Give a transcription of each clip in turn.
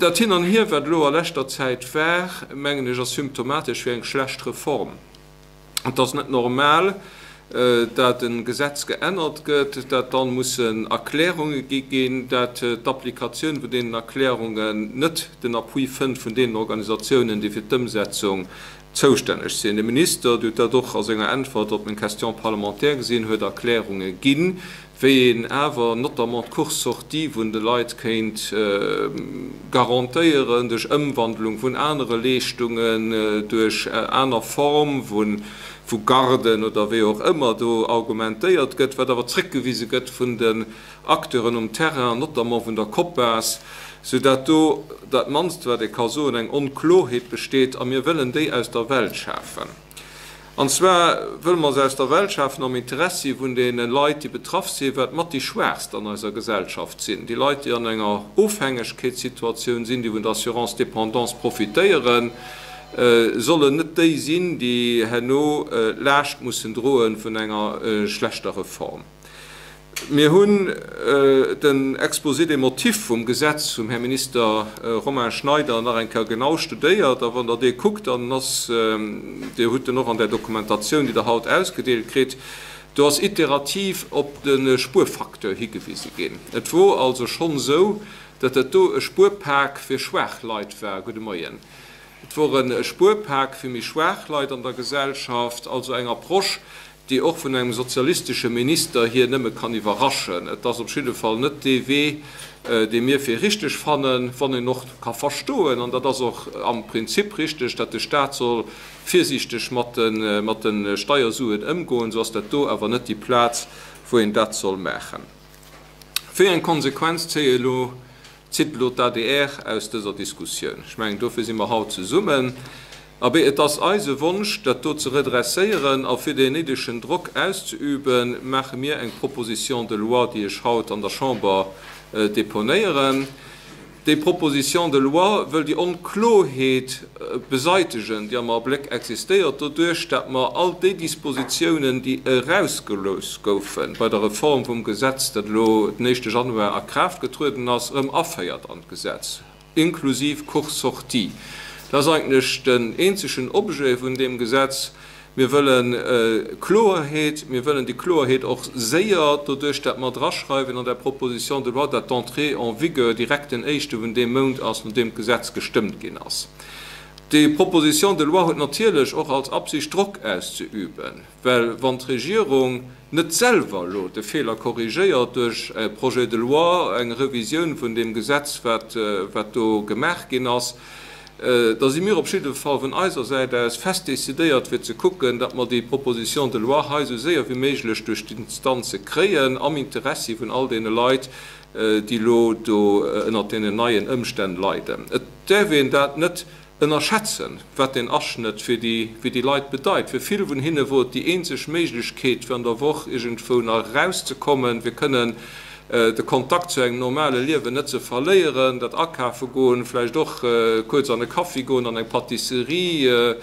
Dat Hin an Hier, wat elo a leschter Zäit war, mengen ech, ass symptomatesch fir eng schlecht Reform. Et ass net normal, dat e Gesetz geännert gëtt, dat dann mussen Erklärunge gi ginn, dat d'Applikatioun vun deenen Erklärungen net den Appui fënnt vun deenen Organisatiounen, déi fir d'Ëmsetzung zoustänneg sinn. De Minister, Dir hutt dat och a senger Äntwert op meng Question parlementaire gesinn, huet Erklärunge ginn, wéi een awer notamment d'Course-sortie vun de Leit kéint garantéieren duerch Ëmwandlung vun anere Leeschtungen, duerch aner Form vu Garden oder wéi och ëmmer do argumentéiert gëtt, wat awer zréckgewise gëtt vun den Acteuren um Terrain, notamment vun der COPAS, soudatt do dat mannst wat ee ka soen eng Onkloheet besteet a mir wëllen déi aus der Welt schafen. An zwar wëlle mer se aus der Welt schafen am Interessi vun deene Leit, déi betraff sinn, wat mat déi Schwaachst an eiser Gesellschaft sinn, déi Leit, déi an enger Ofhängegkeetssituatioun sinn, déi vun der Assurance dépendance profitéieren, sollen net déi sinn, déi herno d'Laascht mussen droe vun enger schlechter Reform. Mir hunn den Exposé des motifs vum Gesetz vum Här Minister Romain Schneider nach eng Kéier genau studéiert. A wann Der dee kuckt, dann ass, Dir hutt en och an där Dokumentatioun, déi Der haut ausgedeelt kritt, do ass iterativ op de Spuerfacteur higewise ginn. Et wor also schonn esou, datt dat do e Spuerpak fir schwaach Leit war. Gudde Moien. Et wor e Spuerpak fir méi schwaach Leit an der Gesellschaft, also eng Approche, déi och vun engem sozialistesche Minister hier nëmme kann iwwerraschen. Et ass op jidde Fall net dee Wee, dee mir fir richteg fannen, wann een och ka verstoen, an dat ass och am Prinzip richteg, datt de Stat soll virsiichteg mat de Steiersuen ëmgoen, esou ass dat do awer net déi Plaz, wou een dat soll maachen. Wéi eng Konsequenz zéie elo Zitt elo d'ADR aus dëser Diskussioun? Ech mengen, dofir si mer haut zesummen. Abee, et ass eise Wonsch, dat do ze redresséieren a fir deen néidegen Drock auszeüben, maache mir eng Proposition de loi, déi ech haut an der Chamber deponéieren. Déi Proposition de loi wëll déi Onkloheet beseitegen, déi am Abléck existéiert, doduerch dat mer all déi Dispositiounen, déi erausgelooss goufe bei der Reform vum Gesetz, dat elo den éischte Januar a Kraaft getrueden ass, erëm aféiert an d'Gesetz, inklusiv Cours-sortie. Dat ass eigentlech den eenzegen Objet vun deem Gesetz. Mir wëlle Kloerheet. Mir wëllen déi Kloerheet och séier, doduerch dat mer draschreiwen an der Proposition de loi, dat d'Entrée en vigueur direkt den éischte vun deem Mount ass, no deem d'Gesetz gestëmmt ginn ass. Déi Proposition de loi huet natierlech och als Absicht, Drock auszeüben, well wann d'Regierung net selwer elo de Feeler korrigéiert duerch e Projet de loi, eng Revisioun vun deem Gesetz, wat do gemaach ginn ass, Da si mir op jidde Fall vun eiser Säit aus fest decidéiert, fir ze kucken, datt mer déi Proposition de loi hei esou séier wéi méiglech duerch d'Instanze kréien, am Interessi vun all deene Leit, déi elo do ënnert deenen neien Ëmstänn leiden. Et däerf een dat net ënnerschätzen, wat deen Aschnëtt fir déi Leit bedeit. Fir vill vun hinne wor et déi eenzeg Méiglechkeet, fir an der Woch iergendwou nach erauszekommen, fir kënnen de Kontakt zu engem normale Liewen net ze verléieren, dat akafe goen, vläicht och kuerz an e Kaffi goen, an eng Pâtisserie,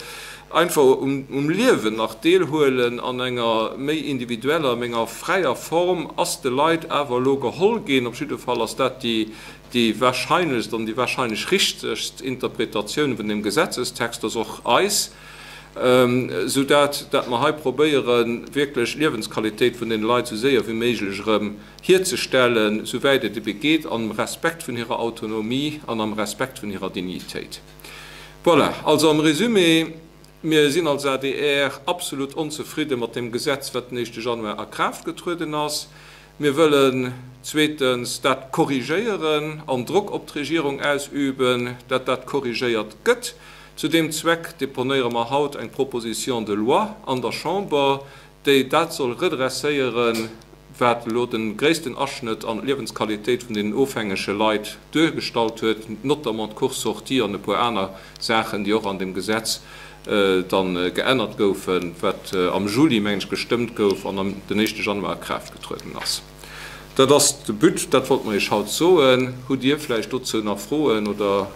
einfach um Liewen nach deelhuelen an enger méi individueller, méi fräier Form, ass de Leit awer elo geholl ginn. Op jidde Fall ass dat déi wahrscheinlechst an déi wahrscheinlech richtegst Interpretatioun vun deem Gesetzestext, ass och eis. Sou dat dat mer hei probéieren, wierklech d'Liewensqualitéit vun deene Leit sou séier wéi méiglech erëm hierzestellen, sou wäit et ebe geet, am Respekt vun hirer Autonomie an am Respekt vun hirer Dignitéit. Voilà, also am Résumé, Mir sinn als adr absolut onzefridde mat deem Gesetz, wat den éischte Januar a Kraaft getrueden ass. Mir wëllen zweetens dat korrigéieren an Drock op d'Regierung ausüben, dat dat korrigéiert gëtt. Zu deem Zweck deponéiere mer haut eng Proposition de loi an der Chamber, déi dat soll redresséieren, wat elo de gréissten Aschnëtt an d'Liewensqualitéit vun deenen ofhängege Leit duergestallt huet, notamment d'Course-sortie an e puer aner Saachen, déi och an deem Gesetz dann geännert goufen, wat am Juli, mengen ech, gestëmmt gouf an am den éischte Januar a Kraaft getrueden ass. Dat ass de But, dat wollte mer Iech haut soen. Hutt Dir vläicht dozou nach Froen oder,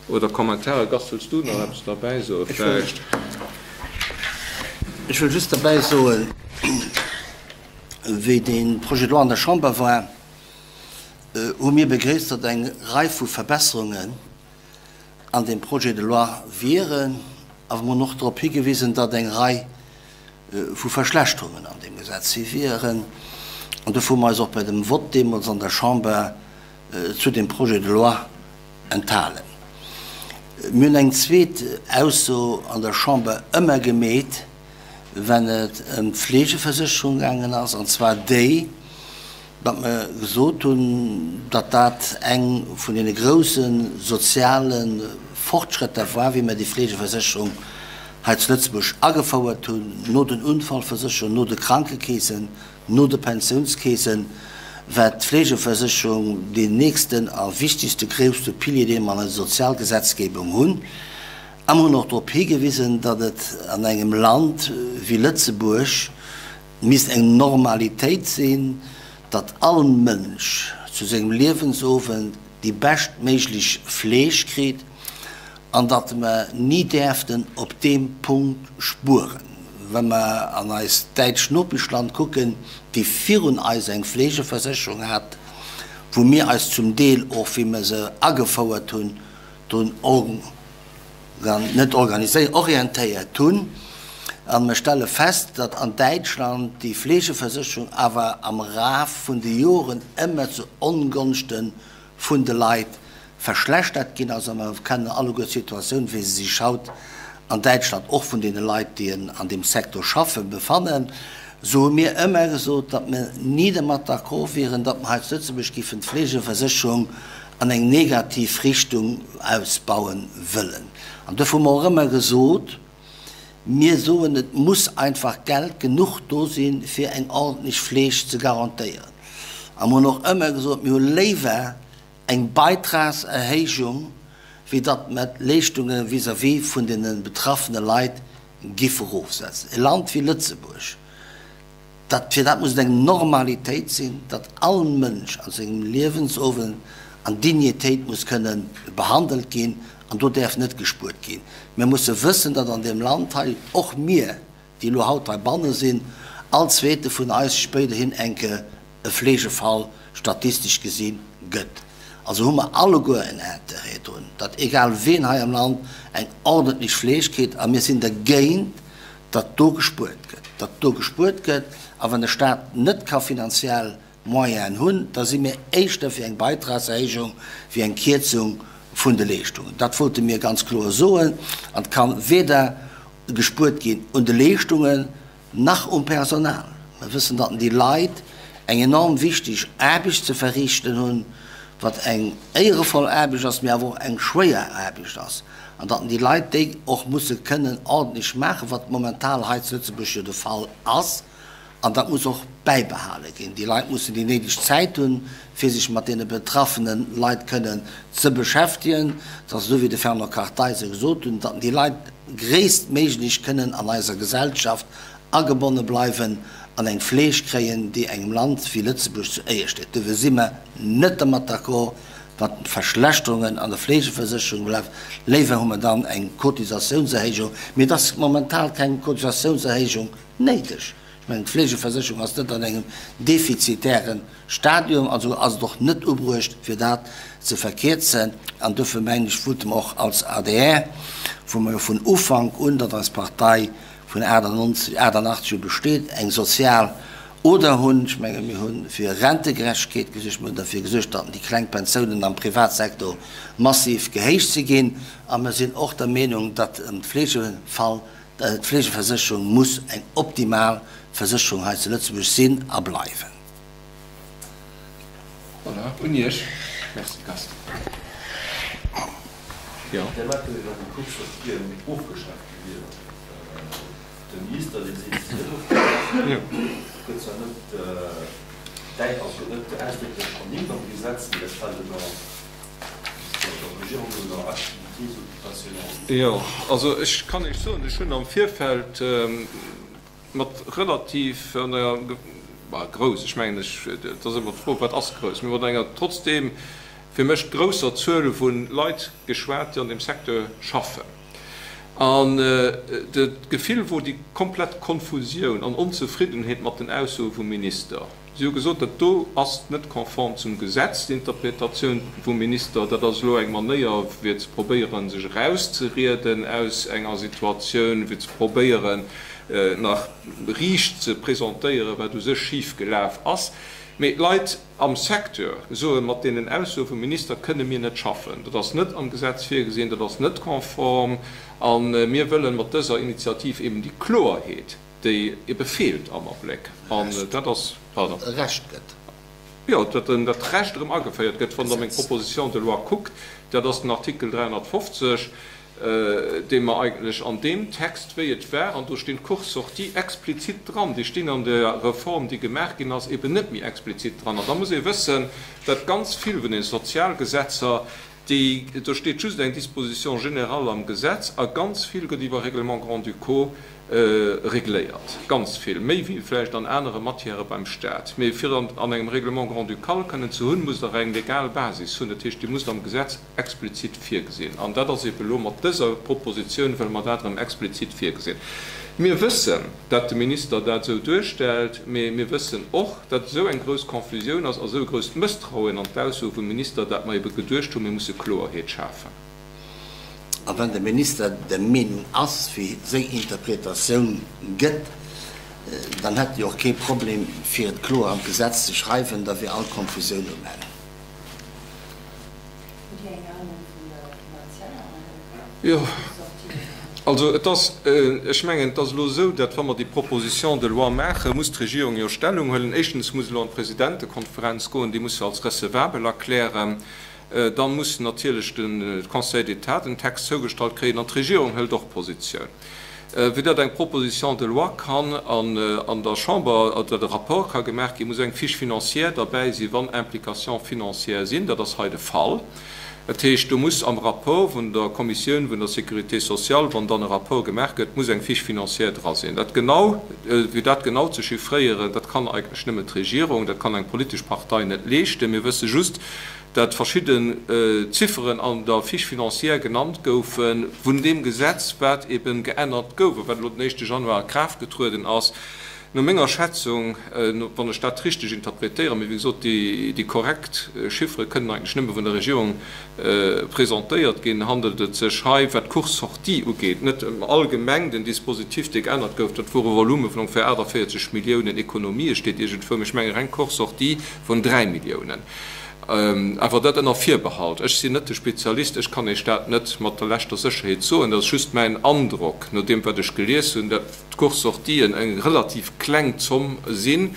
oder Kommentare? Gast, wëlls du nach eppes derbäi soen vläicht? Ech wëll just derbäi soen, wéi dee Projet de loi an der Chamber war, hu mir begréisst, datt eng Rei vu Verbesserungen. an deem Projet de loi wieren. Awer mer hunn och drop higewisen, datt eng Rei vu Verschlechterungen an deem Gesetz si wieren. An dofir hu mer eis och bei dem Vott deemools an der Chamber zu deem Projet de loi enthalen. Mir hunn eng zweet Ausso an der Chamber ëmmer gemeet, wenn et ëm d'Fleegeversécherung gaangen ass, an zwar déi, datt mer gesot hunn, datt dat eng vun deene grouse soziale Fortschrëtter war, wéi mer déi Fleegeversécherung hei zu Lëtzebuerg agefouert hunn, no den Unfallversécherungen, no de Krankekeesen, no de Pensiounskeesen, war d'Fleegeversécherung deen nächsten a wichtigste grousse Pilier, dee mer an eiser Sozialgesetzgebung hunn. A mer hunn och drop higewisen, datt et an engem Land wéi Lëtzebuerg misst eng Normalitéit sinn, datt all Mënsch zu sengem Liewensowend déi beschtméiglech Fleeg kritt an datt mer ni däerften op deem Punkt spueren. Wa mer an eist däitscht Nopeschland kucken, déi virun eis eng Fleegeversécherung hat, wou mir eis zum Deel och, wéi mer se agefouert hunn, drun net organiséiert, orientéiert hunn, a mer stelle fest, datt an Däitschland déi Fleegeversécherung awer am Raf vun de Joren ëmmer zu Ongonschte vun de Leit verschlechtert ginn ass. A mer kennen alleguer d'Situatioun, wéi se sech haut an Däitschland och vun deene Leit, déi an deem Secteur schaffen, befannen. Esou hu mir ëmmer gesot, datt mer ni dermat d'accord wieren, datt mer hei zu Lëtzebuerg géifen d'Fleegeversécherung an eng negativ Richtung ausbauen wëllen. An duerfir hu mer och ëmmer gesot, Mir soen, et muss einfach Geld genuch do sinn, fir eng ordentlech Fleeg ze garantéieren. A mer hunn och ëmmer gesot, mir hu léiwer eng Beitragserhéijung, wéi datt mer d'Leeschtunge vis-à-vis vun deene betraffene Leit giffe erofsetzen. E Land wéi Lëtzebuerg, Dat, fir dat muss et eng Normalitéit sinn, datt all Mënsch a sengem Liewensowend an Dignitéit muss kënne behandelt ginn, an do däerf net gespuert ginn. Mir musse wëssen, datt an deem Land hei, och mir, déi elo haut heibanne sinn, all Zweete vun eis spéiderhin enke e Fleegefall statistesch gesi gëtt. Also hu mer alleguer en Intérêt drun, datt egal ween hei am Land eng ordentlech Fleeg kritt, a mir sinn dergéint, datt do gespuert gëtt, datt do gespuert gëtt, a wann de Stat net ka finanziell Moyenen hunn, da si mir éischter fir eng Beitragserhéijung wéi eng Kierzung vun de Leeschtungen. Dat wollte mir ganz kloer soen. An et ka weder gespuert ginn un de Leeschtungen nach um Personal. Mir wëssen, datt déi Leit eng enorm wichteg Aarbecht ze verriichten hunn, wat eng éierevoll Aarbecht ass, mee awer och eng schwéier Aarbecht ass. An datt déi Leit déi och musse kënnen ordentlech maachen, wat momentan hei zu Lëtzebuerg jo de Fall ass. An dat muss och bäibehale ginn. Déi Leit mussen déi néideg Zäit hunn, fir sech mat deene betraffene Leit kënnen ze beschäftegen. Et ass esou, wéi de Fernand Kartheiser gesot hunn, datt déi Leit gréisstméiglech kënnen an eiser Gesellschaft agebonne bleiwen an eng Fleeg kréien, déi engem Land wéi Lëtzebuerg zu Éier steet. Dofir si mer net dermat d'accord, Wat d'Verschlechterungen an der Fleegeversécherung betrefft, léiwer hu mer dann eng Cotisatiounserhéijung, mee et ass momentan keng Cotisatiounserhéijung néideg. Ech mengen, d'Fleegeversécherung ass net an engem defizitäre Stadium, also ass et och net ubruecht, fir dat ze verkierzen. An dofir mengen ech, wollte mer och als adr, wou mer jo vun Ufank un, datt eis Partei vun 98, 88 u besteet, eng sozial Oder hunn, ech menge mir hu fir Rentegerechtegkeet gesuergt, mir hunn derfir gesuergt, datt déi kleng Pensiounen am Privatsektor massiv gehéicht si ginn. A mir sinn och der Meenung, datt am Fleegefall d'Fleegeversécherung muss eng optimal Versécherung hei zu Lëtzebuerg sinn a bleiwen. Voilà, un Iech. Merci Gast. Jo. Där Mette iwwer déi Coursë wieren ofgeschaaft gi wieren. De Minister, dee seet, se sinn net ofgeschaaft. Et gëtt zwar net däi, also net ausdrécklech ernimmt am Gesetz, mee dat fält ënner der Regierung ënner Activités occupationnelles. Jo, also ech kann Iech soen, ech hunn am Virfeld mat relativ, bah, grouss, ech mengen, ech, et ass ëmmer d'Fro, wat ass grouss, mee mat enger trotzdeem fir mech grousser Zuel vu Leit geschwat, déi an deem Secteur schaffen. An d'Gefill wor déi komplett Konfusioun an Onzefriddenheet mat den Aussoe vum Minister. Si hu gesot, dat do ass net konform zum Gesetz, d'Interpretatioun vum Minister. Dat ass elo eng Manéier, fir ze probéieren, sech erauszerieden aus enger Situatioun, fir ze probéieren, nach riicht ze presentéieren, wat u sech schif gelaf ass. Mee d'Leit am Secteur soen, mat deenen Aussoe vum Minister kënne mir net schaffen. Dat ass net am Gesetz virgesinn, dat ass net konform. A mir wëllen mat dëser Initiativ eben déi Kloerheet, déi ebe feelt am Abléck, an dat ass, pardon. Recht gëtt. Jo, datt dat Recht erëm ageféiert gëtt. Wann Der meng Proposition de loi kuckt, dat ass den Artikel 350, dee mer eigentlech an deem Text, wéi et war, an do stinn d'Cours-sorties explizit dran, déi stinn an der Reform, déi gemaach ginn ass, eben net méi explizit dran. An da muss ee wëssen, datt ganz vill vun den Sozialgesetzer, déi, do steet just eng Disposition générale am Gesetz a ganz vill gëtt iwwer Règlements grand-ducaux regléiert, ganz vill, méi wéi vläicht an anere Matièrë beim Stat. Mee fir an engem Règlement grand-ducal kënnen ze hunn, musst Der eng legal Basis hunn. Dat heescht, Dir musst am Gesetz explizit virgesinn. An dat ass ebe elo mat dëser Propositioun, wëlle mer dat erëm explizit virgesinn. Mir wëssen, dat de Minister dat esou duerstellt, mee mir wëssen och, dat esou eng grouss Confusioun ass a esou e grousst Mësstrauen an d'Ausso vum Minister, dat mer ebe geduecht hunn, mir musse Kloerheet schafen. A wann de Minister der Meenung ass, wéi seng Interpretatioun gëtt, dann hätt e jo och kee Problem, fir et kloer an d'Gesetz ze schreiwen, da wier all Konfusioun um Enn. Hutt Dir eng Anung vun der finanzieller Jo, also et ass, ech mengen, et ass elo esou, datt wa mer déi Proposition de loi maachen, muss d'Regierung jo Stellung huelen. Éischtens muss elo an d'Presidentekonferenz goen, déi muss se als recevabel erklären. Dann muss natierlech de Conseil d'État den Text zougestallt kréien an d'Regierung hëlt och Positioun. Fir datt eng Proposition de loi kann an der Chamber, oder de Rapport ka gemaach ginn, muss eng Fiche financière derbäi sinn, wann Implications financières sinn. Dat ass hei de Fall. Dat heescht, do muss am Rapport vun der Kommissioun vun der Sécurité sociale, wann dann e Rapport gemaach gëtt, muss eng Fiche financière dra sinn. Dat genau, fir dat genau ze chiffréieren, dat kann eigentlech nëmme d'Regierung, dat kann eng politesch Partei net leeschten. Mir wësse just, dat verschidden Zifferen an der Fiche financière genannt goufe vun deem Gesetz, wat eben geännert gouf a wat elo den éischte Januar a Kraaft getrueden ass. No menger Schätzung, wann ech dat richteg interpretéieren, mee wéi gesot, déi korrekt Chiffere kënnen eigentlech nëmme vun der Regierung presentéiert ginn, handelt et sech hei, wat d'Cours-sortie ugeet, net ëm allgemeng den Dispositif, dee geännert gouf, dat wor e Volume vun ongeféier 48 Milliounen Économië steet iergendwou, mee ech menge reng Cours-sortie vun 3 Milliounen. Awer dat ënner Virbehalt. Ech sinn net de Spezialist, ech kann Iech dat net mat der leschter Sécherheet soen. Dat ass just mäin Androck, no deem wat ech gelies hunn, dat d'Cours-sortien eng relativ kleng Zomm sinn.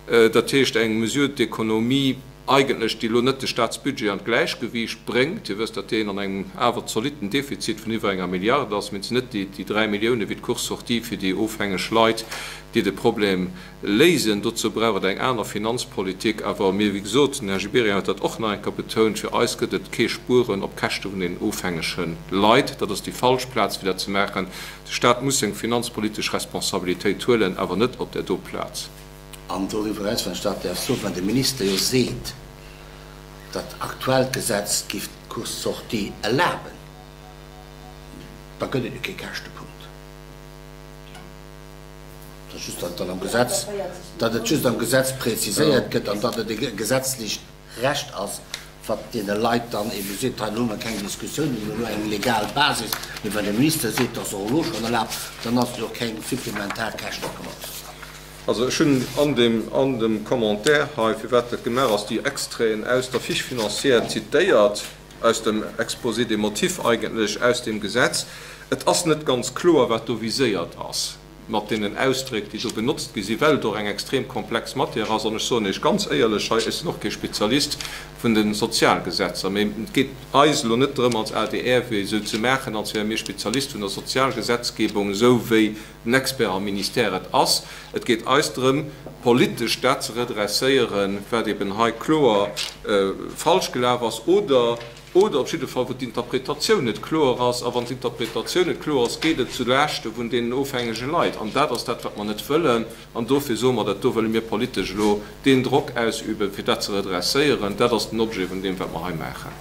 Dat heescht eng Mesure d'économie eigentlech, déi elo net de Staatsbudget an d'Gläichgewiicht bréngt. Dir wësst, datt deen an engem awer zolitten Defizit vun iwwer enger Milliard ass. Mee et sinn net déi 3 Milliounen wéi d'Cours-sortie fir déi ofhängeg Leit, déi de Problem Léisen. Dozou brauch et eng aner Finanzpolitik. Awer mir, wéi gesot, den Här Gibéryen huet dat och nach eng Kéier betount, fir eis gëtt et kee Spueren op Käschte vun den ofhängege Leit. Dat ass déi falsch Plaz, fir dat ze maachen. De Stat muss seng finanzpolitesch Responsabilitéit huelen, awer net op där do Plaz. An doriwwer eraus, wann ech dat däerf soen, wann de Minister jo seet, dat aktuellt Gesetz giff d'Course-sortie erlaben, da gëtt et jo kee Käschtepunkt. Dat just, datt et am Gesetz, datt et just am Gesetz präziséiert gëtt an datt et e gesetzlecht Recht ass, wat deene Leit dann ebe seet, hei elo hu mer keng Diskussioun, mir hunn elo eng legal Basis. Mee wann de Minister seet, dat ass och elo schonn erlaabt, dann ass et jo och keng supplementar Käschtepunkt. Also ech hunn an deem, an dem Commentaire hei, firwat dat gemaach ass, déi Extraiten aus der Fiche financière zitéiert, aus dem Exposé des motifs eigentlech, aus deem Gesetz. Et ass net ganz kloer, wat do viséiert ass mat deenen Ausdréck, déi do benotzt gi sinn, well et och eng extrem komplex Matière ass. An ech soen Iech ganz éierlech hei, ech sinn och kee Spezialist vun de Sozialgesetzer, mee et geet eis elo net drëm als adr wéi esou ze maachen, als wäre mir Spezialist vun der Sozialgesetzgebung, esou wéi den Expert am Ministère et ass. Et geet eis drëm, politesch dat ze redresséieren, wat eben hei kloer falsch gelaf ass oder, oder op jidde Fall wou d'Interpretatioun net kloer ass. A wann d'Interpretatioun net kloer ass, geet et zu Laaschte vun deenen ofhängege Leit. An dat ass dat, wat mer net wëllen. An dofir soe mer dat, do wëlle mir politesch elo deen Drock ausüben, fir dat ze redresséieren. Dat ass den Objet vun deem, wat mer hei maachen.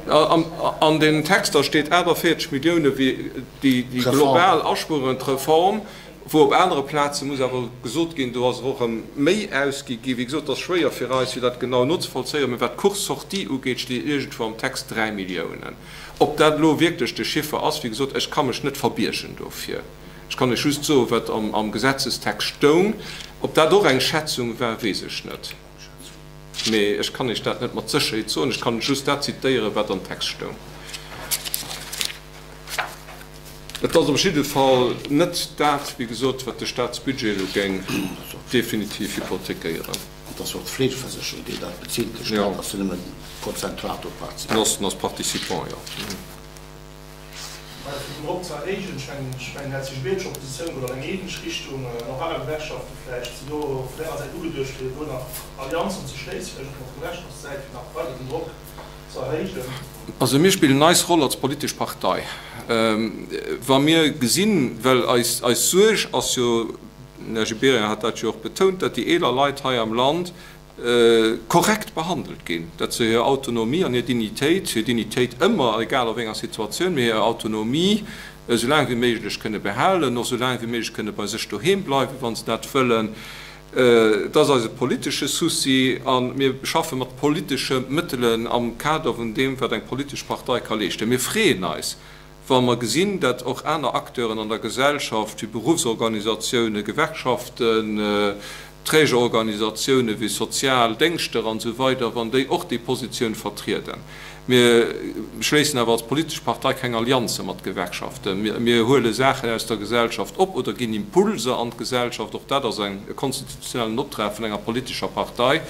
An den Texter steet 48 Millioune wéi déi global Aspuerungen, d'Reform, wou op anere Plaze muss awer gesot ginn, do ass och erëm méi ausgi ginn. Wéi gesot, et ass schwéier fir eis, fir dat genau nozevollzéieren, mä wat d'Course-sortie ugeet, steet iergendwou am Text 3 Milliounen. Ob dat elo wierklech de Chiffer ass, wéi gesot, ech ka mech net verbiergen dofir. Ech kann lech just soen, wat am Gesetzestext stoung. Ob dat och eng Schätzung war, weess ech net. Mee ech kann Iech dat net mat Sécherheet soen. Ech kann just dat zitéieren, wat am Text stoung. Et ass op jidde Fall net dat, wéi gesot, wat de Staatsbudget elo géing definitiv hypothekéieren. Et ass jo och d'Fleegeversécherung, déi dat bezilt. De Staat ass jo nëmme prozentual do Participant. En ass Participant, jo. Mä fir den Drock ze erhéijen, ech mengen, ech mengen, dat si jüdesche Oppositioun oder an eng ähnlech Richtung, an och aner Gewerkschafte vläicht, sinn do vun Ärer Säit ugeduecht, fir do nach Allianzen ze schléissen, vläicht och mat Gewerkschaftssäit, fir nach weider den Drock ze erhéijen? Also mir spillen eis Roll als politesch Partei, wa mir gesinn, well eis eis Suerg ass jo, den Här Gibéryen hat dat jo och betount, datt déi eeler Leit hei am Land korrekt behandelt ginn, datt se hir Autonomie an hir Dignitéit, hir Dignitéit ëmmer, egal a wéi enger Situatioun, mee hir Autonomie esou laang wéi méiglech kënne behalen, och esou laang wéi méiglech kënne bei sech doheem bleiwen, wa se dat wëllen. Et ass eise politesche Souci a mir schaffe mat politesche Mëttelen am Kader vun deem, wat eng politesch Partei ka leeschten. Mir freeën eis, Wa mer gesinn, dat och aner Acteuren an der Gesellschaft, wéi Beruffsorganisatiounen, Gewerkschaften, Trägerorganisatiounen wéi sozial Déngschter an esou weider, wann déi och déi Positioun vertrieden. Mir schléissen awer als politesch Partei keng Allianze mat Gewerkschaften. Mir huele Saachen aus der Gesellschaft op oder ginn Impulser an d'Gesellschaft. Och dat ass e konstitutionellen Optrag vun enger politescher Partei.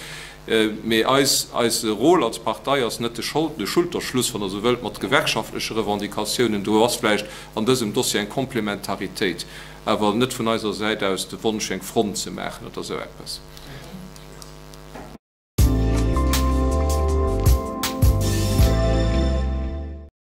Mee eis, eise Rôle als Partei ass net de Schulterschluss, wann Der esou wëllt, mat gewerkschaftleche Revendicatiounen. Do ass vläicht an dësem Dossier eng Komplementaritéit, awer net vun eiser Säit aus de Wonsch, eng Front ze maachen oder esou eppes.